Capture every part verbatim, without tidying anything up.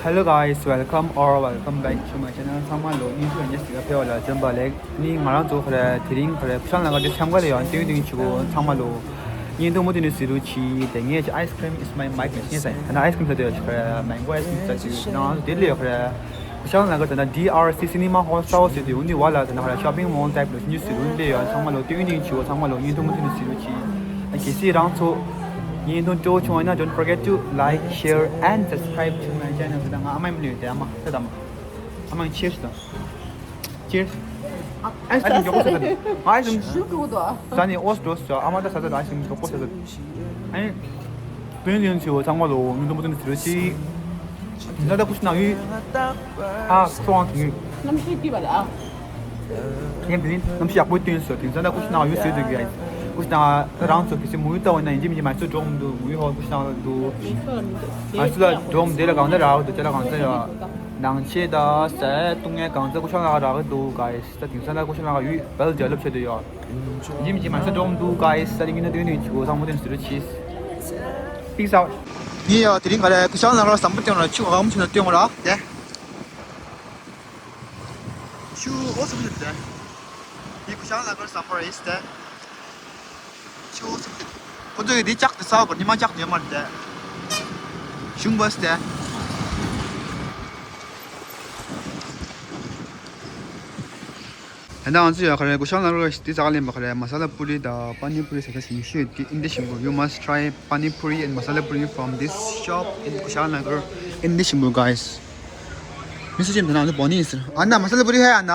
Hello guys, welcome or welcome back to my channel. ཚང་མ་ལོ་ཉིན་ཐོ་ཉེ་སི་ལ་ཕེ་བ་ལ་འཛོམས་པ་ལེགས། ནི་ང་རང་ཚོ་ཁ་ར་དེ་རིང་ཁ་ར་ཁུ་ཤང་ལ་ག་དེ་འཚམས་ཀ་ལ་ཡང་ཏིང་ཏིང་ཆུ་གོ། ཚང་མ་ལོ་ཉིན་ཐོ་མུ་ཏི་ནི་སི་རུ་ཆི་དེ་ངས་ཀྱི་ice cream is my mic ནས་ངས་ཟེར་ན་ice cream ཟེར་དེ་ཡོད་ཁ་ར་mango ice cream ཟེར་དེ་ཡོད། ནང་དེ་ལས་ཁ་ར་ཁུ་ཤང་ལ་ག་དེ་ན་D R C cinema hall south ཟེར་དེ་ཡོད། ནི་བ་ལ་དེ་ན་ཁ་ར་shopping mall type ལ་ཉི་སི་རུ་ལས་ཡོད། ཚང་མ་ལོ་ཏིང་ཏིང་ཆུ་གོ། ཚང་མ་ལོ་ཉིན་ཐོ་མུ་ཏི་ནི་སི་རུ་ཆི། གལ་སྲིད་རང་ཚོ་ཉིན་ཐོ་སྤྲོ་བྱུང་བ་ན་don't forget to like, share and subscribe to my channel. ད་ང་ཨ་མའི་མི་ལུས་དེ་ཨ་མ་ད་ད་མ་ཨ་མའི་cheers དང་cheers. ཨ་ཨ་ཨ་ཞིམ་མགྱོགས་པོ་ཟ་ད་ཨ་ཞིམ་ཞུ་གི་འདུག་ཟ་ནི་ཨོ་སི་འགྲོ་ཟ། ཨ་མ་ད་ཟ་ད་ཨ་ཞིམ་མགྱོགས་པོ་ཟ་ད། ཨ་ནི་དོན་ཡོན་ཆེ་བོ་ཚང་མ་ལོ་ཉིན་ཐོ་མུ་ཏི་ནི་སི་རུ་ཆི། ད་ལྟ་ཀུ་ཤུ་ནང་ཡོད། ཨ་ཁོང་གི་རྣམ་ཤེས་སྐྱིད་པ་ལ། ངས་དེ་རིང་རྣམ་ཤེས་ཡག་པོ་བཏོན་སོང་། དེང་སང་ད་ཀུ་ཤུ་ནང་ཡོད་ཟེར་འདུག་གི། ཀུ་ཤུ་ནང་རང་ཚོ་གལ་སྲིད་མོ་ཡུ་ལྟ་བ་ན་ཡིན་གཅིག་མིན་གཅིག་མ་སུ་འགྲོ་མི་འདུག་མོ་ཡུ་ཧོ་ཀུ་ཤུ་ནང་འདུག་མ་སུ་ལ་འགྲོ་མི་དེ་ལ་གང་འདྲ་རག་འདུག་ཅ་ལག་གང་འདྲ་ཡོད། ནང་ཆས་དང་ཟས་བཏུང་ཡས་གང་འདྲ་ཀུ་ཤུ་ནང་རག་འདུག་ག་ཡིས། ད་དེང་སང་ད་ཀུ་ཤུ་ནང་ཡོད་བལ་རྒྱལ་ལབ་བྱེད་འདུག་ཡོད། ཡིན་གཅིག་མིན་གཅིག་མ་སུ་འགྲོ་མི་འདུག་ག་ཡིས། ད་དེ་ངས་ན་དེ་ནས་ཆུ་ཚང་མ་དེ་ནས་ཟེར་རོ་ཆིས། Peace out. ངས་ཡ་དེ་རིང་ག་རེ་ཀུ་ཤུ་ནང་ལ་ཟམ་པ་སྟོན་ར་ཆུ་འགག་མ་ཆུ་ན་སྟོན་ར་དེ། ཆུ་ཨོ་སུ་ཕུ་དེ། འདི་ཀུ་ཤུ་ལ་གར་ཟམ་པ་རེད་དེ། ཆུ་ཨོ་སུ་ཕུ། ཁོ་ཚོས་འདི་ལྕགས་དེ་ཟ་བར་ཉི་མ་ལྕགས་དེ་མར་དེ། ཞུང་བས་དེ། ད་ང་ཚོ་ཡ་ག་རེ་ཀུ་ཤུ་ལ་གར་དེ་ཟ་ག་ལེན་པ་ག་རེ་མ་ས་ལ་པུ་རི་དང་པ་ནི་པུ་རི་ཟ་ས་ཞིམ་ཤོས་དེ་ཨིན་དི་ཤིང་པུ། You must try pani puri and masala puri from this shop in Kushalnagar, in Dishimbu, guys. མི་སུ་ཅན་དེ་ན་འདི་བོ་ནི་ཟེར། ཨ་ན་མ་ས་ལ་པུ་རི་ཧེ། ཨ་ན་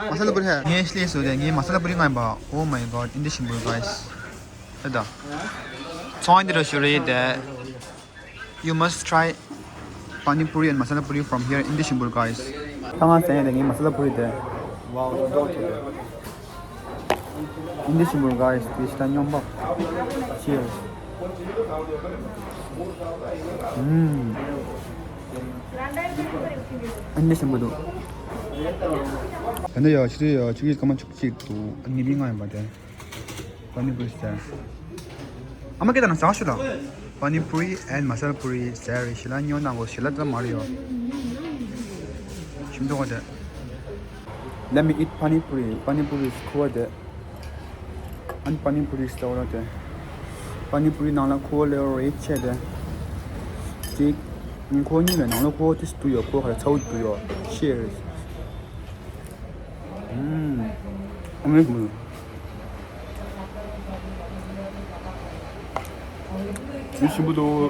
མ་ས་ལ་པུ་རི་ཧེ། ངས་ཤི་ལས་སུ་དེ་ངས་མ་ས་ལ་པུ་རི་ང་ཡིན་པ། Oh my god, in Dishimbu, guys. ཨ་ད། ཚོང་འདི་རུ་ཞུ་རེད་དེ། You must try pani puri and masala puri from here in Dishimbu, guys. ད་ང་ཟེར་ཡ་དེ་ངས་མ་ས་ལ་པུ་རི་དེ། Wow, don't do that. In Dishimbu, guys, this is སྙོམས་པོ། Cheers. ཨུམ། ཨ་ནི་ཞིམ་པོ་འདུག་ད་ནི་ཡ་ཆུ་ཚོད་ཡ་ཆུ་ཚོད་སྐར་མ་བཅུ་གཅིག་འདུག་ཨ་ནི་མི་ལྔ་ཡིན་པ་དེ། པ་ནི་པུ་རི་ཟེར། ཨ་མ་སྐད་དང་ཟ་ཞུ་དང་། པ་ནི་པུ་རི་ཨེན་མ་ས་ལ་པུ་རི་ཟེར་རེད། ཞི་ལ་ཉོ་ནང་གོ་ཞི་ལ་ཙམ་མ་རེད་ཡོ། ཞིམ་མདོག་ག་དེ། Let me eat pani puri. Pani puri is ཁུ་བ་དེ། ཨན་པ་ནི་པུ་རི་ཟེར་བ་ལ་དེ། པ་ནི་པུ་རི་ནང་ལ་ཁུ་བ་ལེ་རེད་ཆེ་དེ། ཅིག་ཁུ་བ་གཉིས་མེད་ནང་ལ་ཁུ་བ་དེ་སུ་ཡོད། ཁུ་བ་ཁ་ཚ་བོ་དུ་ཡོད། Cheers. ཨུམ། ཨ་མེ་མུ། ཞིམ་པོ་འདུག་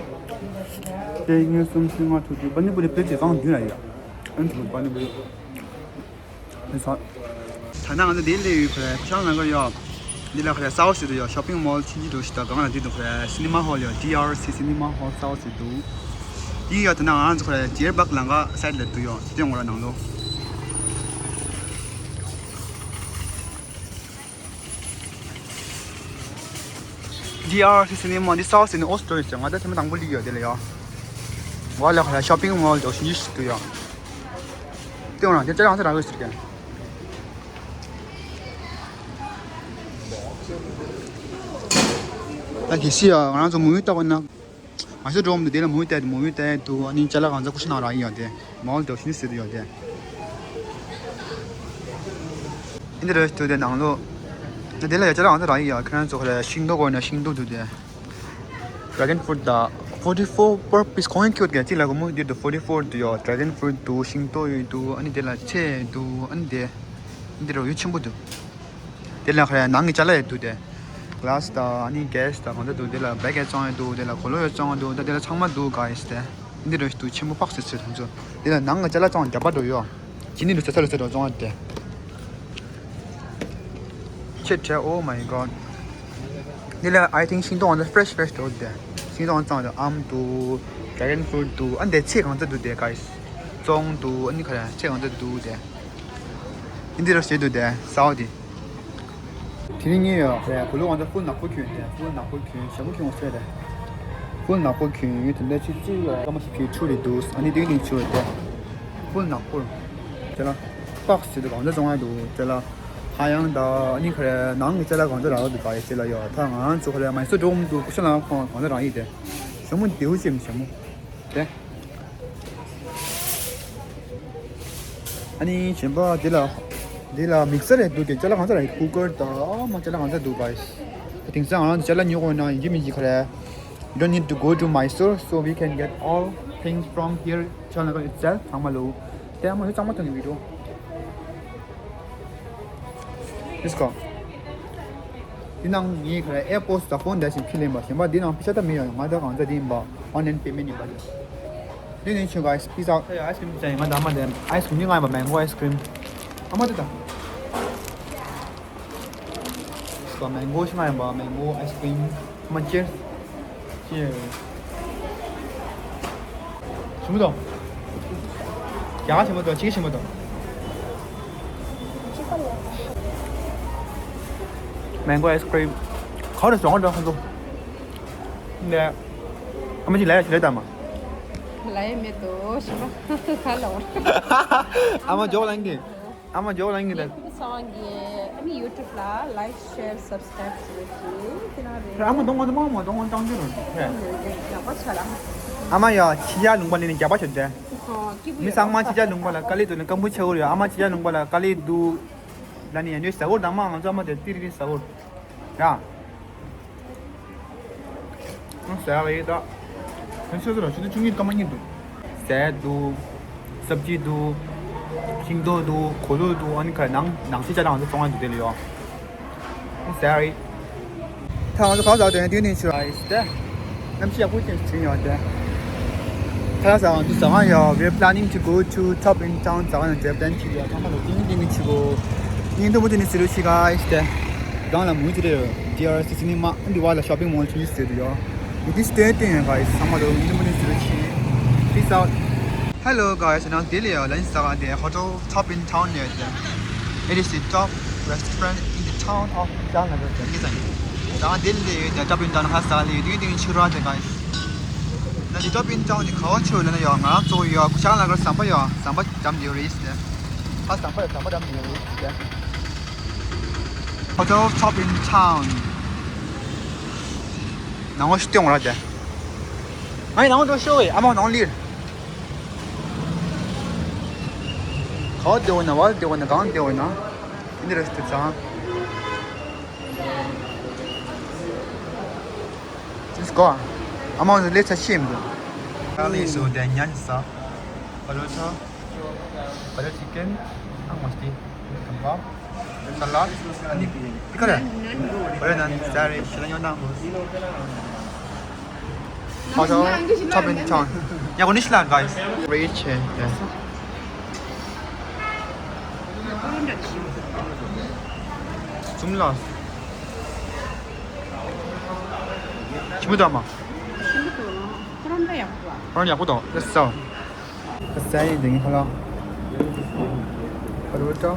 དེ་ངས་གསུམ་བཞི་ལྔ་དྲུག་ཅུ་པ་ནི་པུ་རི་པེ་ཅི་གང་བདུན་ལ་ཡོད། ཨན་པ་ནི་པུ་རི། ད་ནང་ང་ཚོ་འདི་སླེབས་ཡོད་ཁོ་རེ། ཁུ་ཤང་ལ་གར་ཡོད། འདི་ལ་ཁོ་རེ་སའོ་སི་དུ་ཡོད། ཤོ་པིང་མོལ་ཆིན་ཅི་འགྲོ་ཞིག་དང་སྒང་ལ་འདི་འདུག་ཁོ་རེ། སི་ནི་མ་ཧོལ་ཡོད། ཌི་ཨར་སི་སི་ནི་མ་ཧོལ་སའོ་སི་འདུག་འདི་ཡོད། ད་ནང་ང་ཚོ་ཁོ་རེ་ཇེར་བག་ལང་ག་སའིད་ལ་འདུག་ཡོད། སྟོན་འོ་ར་ནང་ལོ། ཌི་ཨར་སི་སི་ནི་མ་འདི་སའོ་སི་ནི་ཨོ་སི་ཏྲོ་ཡོད་ང་ད་ཐེངས་མ་དང་པོ་ལི་ཡོད་དེ་ལ་ཡོད། ང་ལ་ཁོ་རེ་ཤོ་པིང་མོལ་འགྲོ་ཞིག་འདུག་ཡོད། སྟོན་འོ་ར་དེ་ཅ་རང་ཚ་རང་ཡོད་ཟེར་གན། ད་གལ་སྲིད་ཡང་ང་རང་ཚོ་མོ་ཡུལ་ལྟ་བ་ན། ང་ཚོ་འགྲོ་མི་འདུག་དེ་ལ་མོ་ཡུལ་ལྟ་དུ་མོ་ཡུལ་ལྟ་དུ་ཨ་ནི་ཅ་ལག་གང་ཚ་ཀུ་ཤུ་ནང་རག་ཡིན་ཡང་དེ་མོལ་དུ་ཤུ་ཟེར་དུ་ཡོད་དེ། ཨིན་དི་རེ་སི་ཊི་དེ་ནང་ལོ། ད་དེ་ལ་ཡ་ཅ་ལག་གང་ཚ་རག་ཡིན་ཡང་ཁྱེད་རང་ཚོ་ཁ་ལ་ཤིང་ཏོག་དགོས་ན་ཤིང་ཏོག་འདུག་དེ། Dragon fruit ད་forty four per piece གོང་ཡིན་ཁྱོད་དེ་གཅིག་ལ་སྒོར་མོ་འདིར་དུ་forty four འདུག་ཡོད། Dragon fruit འདུག་ཤིང་ཏོག་ཡོད་འདུག་ཨ་ནི་དེ་ལ་ཚལ་འདུག་ཨ་ནི་དེ། འདི་རུ་ཡུལ་ཆེན་པོ་འདུག་དེ་ལ་ཁ་ནང་གི་ཅ་ལག་ཡོད་འདུག་དེ། ག་ལ་སི་དང་ཨ་ནི་གེ་སི་དང་གང་འདྲ་འདུག་དེ་ལ་བེག་ཡོད་ཙང་ཡོད་འདུག་དེ་ལ་གོ་ལོ་ཡོད་ཙང་འདུག་ད་དེ་ལ་ཚང་མ་འདུག་ག་ཡིན་ཟེར་ཏེ། འདི་རུ་འདུག་ཆེན་པོ་ཕག་སེ་ཚོད་ཐམས་ཅད་དེ་ལ་ནང་གི་ཅ་ལག་ཙང་རྒྱབ་པ་འགྲོ་ཡོད། ཅི་ནི་འདུག་ས་ས་ལ་ས་རུ་ཙང་དེ། ཆེ་ཆེ། Oh my god. འདི་ལ་I think ཤིང་ཏོག་འདི་ཕེ་རེ་ཤི་ཕེ་རེ་ཤི་འདུག་དེ། ཤིང་ཏོག་ཙང་དུ་ཨམ་འདུག་ཌ་གོན་ཕུ་རུཊ་འདུག་ཨ་འདི་ཚེ་གང་ཚ་འདུག་དེ་ག་ཡིན། ཙོང་འདུག་ཨ་ནི་ཁ་ར་ཚེ་གང་ཚ་འདུག་དེ། ཨིན་དི་ར་ཤི་དུ་དེ་སའོ་དི། དེ་རིང་ངས་ཡོད་རེད་གུ་ལུ་ཝང་ད་ཕུལ་ནག་པོ་གྱོན་དེ་ཕུལ་ནག་པོ་གྱོན་ཞྭ་མོ་གྱོན་འོང་ཟེར་དེ། ཕུལ་ནག་པོ་གྱོན་ཡོད་དེ་འདྲ་ཆུ་ཚིག་ལ་ཀ་མ་ཤི་ཕི་ཆུ་རེད་འདུག་ཨ་ནི་ཏིང་ཏིང་ཆུ་རེད་དེ། ཕུལ་ནག་པོ། དེ་ལ་པགས་ཟེར་དུ་གང་འདྲ་བཙོང་ཡ་འདུག་དེ་ལ་ཧ་ཡང་ད་ཨ་ནི་ཁ་རེ་ནང་གི་ཅ་ལག་གང་འདྲ་རག་འདུག་ག་ཡ་དེ་ལ་ཡོད་ད་ང་ཚོ་ཁ་རེ་མ་སོ་འགྲོ་མི་འདུག་ཀུ་ཤ་ལ་ཁོང་གང་འདྲ་རག་ཡིན་དེ། ཞྭ་མོ་དེའུ་ཅེམ་ཞྭ་མོ། དེ། ཨ་ནི་གཞན་པ་འདི་ལ། འདི་ལ་མིག་སར་རེད་འདུག་དེ་ཅ་ལག་གང་ས་རེད། ཀུ་ཀར་དང་མ་ཅ་ལག་གང་ས་འདུག་ག་དེང་སང་ང་རང་ཅ་ལག་ཉོ་དགོས་ན་ཡིན་གཅིག་མིན་གཅིག་ག་རེ། You don't need to go to Mysore, so we can get all things from here, Chayanagara itself. ཚང་མ་ལོ། དེ་ཨ་མ་ཡོད་ཚང་མ་ཐོན་གི་བི་ཌིའོ། Let's go. འདི་ནང་ངས་ཁ་ཨེར་པོ་ཌི་དང་ཕོན་འདྲ་ཞིག་ཁྱེར་ལེན་པ་གཞན་པ་འདི་ནང་པི་ཤ་ད་མི་ཡོང་ང་ད་གང་ཚ་འདི་ཡིན་པ་online payment ཡིན་པ་རེད། འདི་ནས་ཆུ་guys, peace out. ཨའི་སི་ཀྲིམ་ཅན་ང་ད་མ་དེ་ཨའི་སི་ཀྲིམ་ནི་ང་ཡིན་པ་mango ice cream. ཨ་མ་དེ་ད། སོ་mango ཤི་ང་ཡིན་པ་mango ice cream. མ་ཅེར། ཅེར། ཞིམ་པོ་དང་། རྒྱ་གར་ཞིམ་པོ་དང་ཕྱི་རྒྱལ་ཞིམ་པོ་དང་། Mango ice cream. ག་རེ་བྱུང་བ་འདྲ་ཁོང་ཚོ། ནས། ཨ་མ་ཅིག་ལ་ཡ་ཞིག་ལས་དང་མ། ལ་ཡ་མེད་དོ་ཞིམ་པོ་ག་ལ་བ། ཨ་མ་ཇོ་ལང་གི། ཨ་མ་ཇོ་ལང་གི་ད། ངའི་ཁུ་སང་གི་ཨ་ནི་YouTube ལ་like, share, subscribe བྱེད་ཀྱི་དེ་ན་རེད། ཨ་མ་གདོང་ང་དུ་མ་མ་གདོང་ང་བཏང་རྒྱུ་རེད། རྒྱག་པ་ཆ་ལ། ཨ་མ་ཡ་ཕྱི་རྒྱལ་ལུང་པ་ལ་ནི་རྒྱག་པ་བྱེད་དེ། མི་ཚང་མ་ཕྱི་རྒྱལ་ལུང་པ་ལ་དཀའ་ལས་འདུག་ནི་སྐམ་པོ་ཆེ་བོ་རེད། ཨ་མ་ཕྱི་རྒྱལ་ལུང་པ་ལ་དཀའ་ལས་འདུག་ལ་ནི་ཡ་འདྲི་ཟ་བོར་དང་མ་ང་ཚོ་ཨ་མ་དེ་ཏི་རི་རི་ཟ་བོར། ཡ། ཟས་ལ་ཡིད་ད། ཁ་ཤས་ཚོ་ལ་ཆུ་ཚོད་བཅུ་གཉིས་སྐར་མ་གཉིས་འདུག་ཟས་འདུག་སབ་ཇི་འདུག་ཤིང་ཏོག་འདུག་གོས་ལུག་འདུག་ཨ་ནི་ཁ་ནང་ནང་སྲིད་ཅ་ལག་ང་ཚོ་བཙོང་ཡ་འདུག་དེ་ལ་ཡོ། ཟས་རེད། ད་ང་ཚོ་གང་ཟག་དོན་དུས་ནས་ཆུ་ཨ་ཡིས་ཏེ། གནམ་གཤིས་ཡག་པོ་ཅན་ཞིག་བྱུང་ཡོད་དེ། ཁ་ལག་ཟ་ང་ཚོ་ཟ་ང་ཡོ། We're planning to go to Top in Town ཟ་ང་ཡོ། ཇེབ་ཏན་ཆི་ཡོ། ཚང་མ་ལོ་ཏིང་ཏིང་ཆི་གོ། ཡིན་དུ་མུ་ཏི་ནི་སི་རུ་ཤི་ག་ཨིས་ཏེ། གང་ལ་མུ་ཅི་རེ་ཡོད། ཌི་ཨར་སི་སི་ནི་མ་འདི་བ་ལ་ཤོ་པིང་མོལ་ཆུང་ཆུང་ཟེར་དུ་ཡོད། ཡི་ཏི་སྟོན་སྟོན་ཡོད་ག་ཨིས། ཚང་མ་ལོ་ཡིན་དུ་མུ་ཏི་ནི་སི་རུ་ཤི། Peace out. Hello guys, now Delhi, uh, lunch saga de hotel Top in Town le de. It is the top restaurant in the town of Chayanagara. Now Delhi, the Top in Town has sali, do you think chura de guys? Now the Top in Town the kawa chu le na yo, nga so yo, Chayanagara samba yo, samba jam de ris de. Ha samba samba jam de ris de. Hotel Top in Town. Now what's still right there? I know the show, I'm on only. ག་བ་བདེ་བོ་ན་བ་བདེ་བོ་ན་གང་བདེ་བོ་ན། ཨིན་དི་རེ་སི་ཊི་ཚང་། Let's go. I'm on the list of shame. Kali so denya sa. Parota. Butter chicken. Ang masti. Kebab. Salad. Ini kare. Butter naan. Sorry. Sila nyona. Hotel Top in Town. Ya, kau ni sila, guys. Rich, eh. Jumlah. Cuma dah mah. Orang yang aku tahu. Let's go. Saya dengan halal. Ada betul.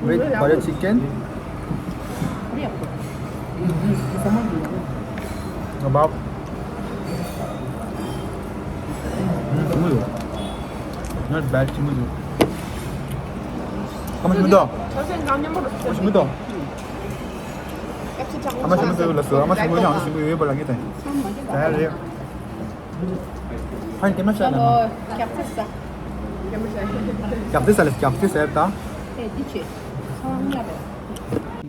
With butter chicken. Kebab. Hmm, chingu. Not bad, chingu. Kamu chingu to? Kamu chingu to? Kamu chingu to, lasu. Kamu chingu, yang chingu, ya, balang kita. Saya lihat. ཧན་ཀེ་མ་ཤ་ན། ཨ་ལོ། རྒྱག་རྩེ་ཟ། རྒྱག་རྩེ་ཟ་ལེ། རྒྱག་རྩེ་ཟ་ད། ཨེ་འདི་ཆེ། ཚང་མ་རེད།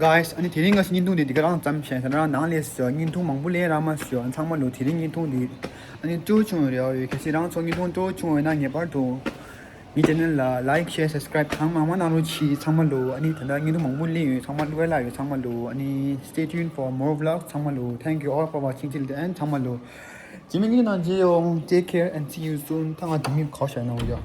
Guys, ཨ་ནི་དེ་རིང་ང་ཚོ་བརྙན་ཐུང་འདི་འདི་ག་རང་ཙམ་བྱས། ད་རང་ནང་ལས་བཟོ་བརྙན་ཐུང་མང་པོ་ལས་རང་མ་བཟོ། ཨ་ཚང་མ་ལོ་དེ་རིང་བརྙན་ཐུང་འདི་ཨ་ནི་སྤྲོ་བྱུང་རེད། ཨོ་ཡོད། གལ་སྲིད་རང་ཚོ་བརྙན་ཐུང་སྤྲོ་བྱུང་ཡོད་ན་ངེས་པར་དུ་ངའི་channel ལ་like, share, subscribe གང་མང་མང་གནང་རོགས་གྱིས། ཚང་མ་ལོ་ཨ་ནི་ད་ལྟ་བརྙན་ཐུང་མང་པོ་ལས་ཡོད། ཚང་མ་ལོ་ལ་ཡོད། ཚང་མ་ལོ་ཨ་ནི་stay tuned for more vlogs. ཚང་མ་ལོ། Thank you all for watching till the end. ཚང་མ་ལོ། རྗེས་མའི་བརྙན་ཐུང་ནང་མཇལ་ཡོང་། Take care and see you soon. ད་ང་དེ་མིན་ཁ་ཤས་ན་འོ་ཡ།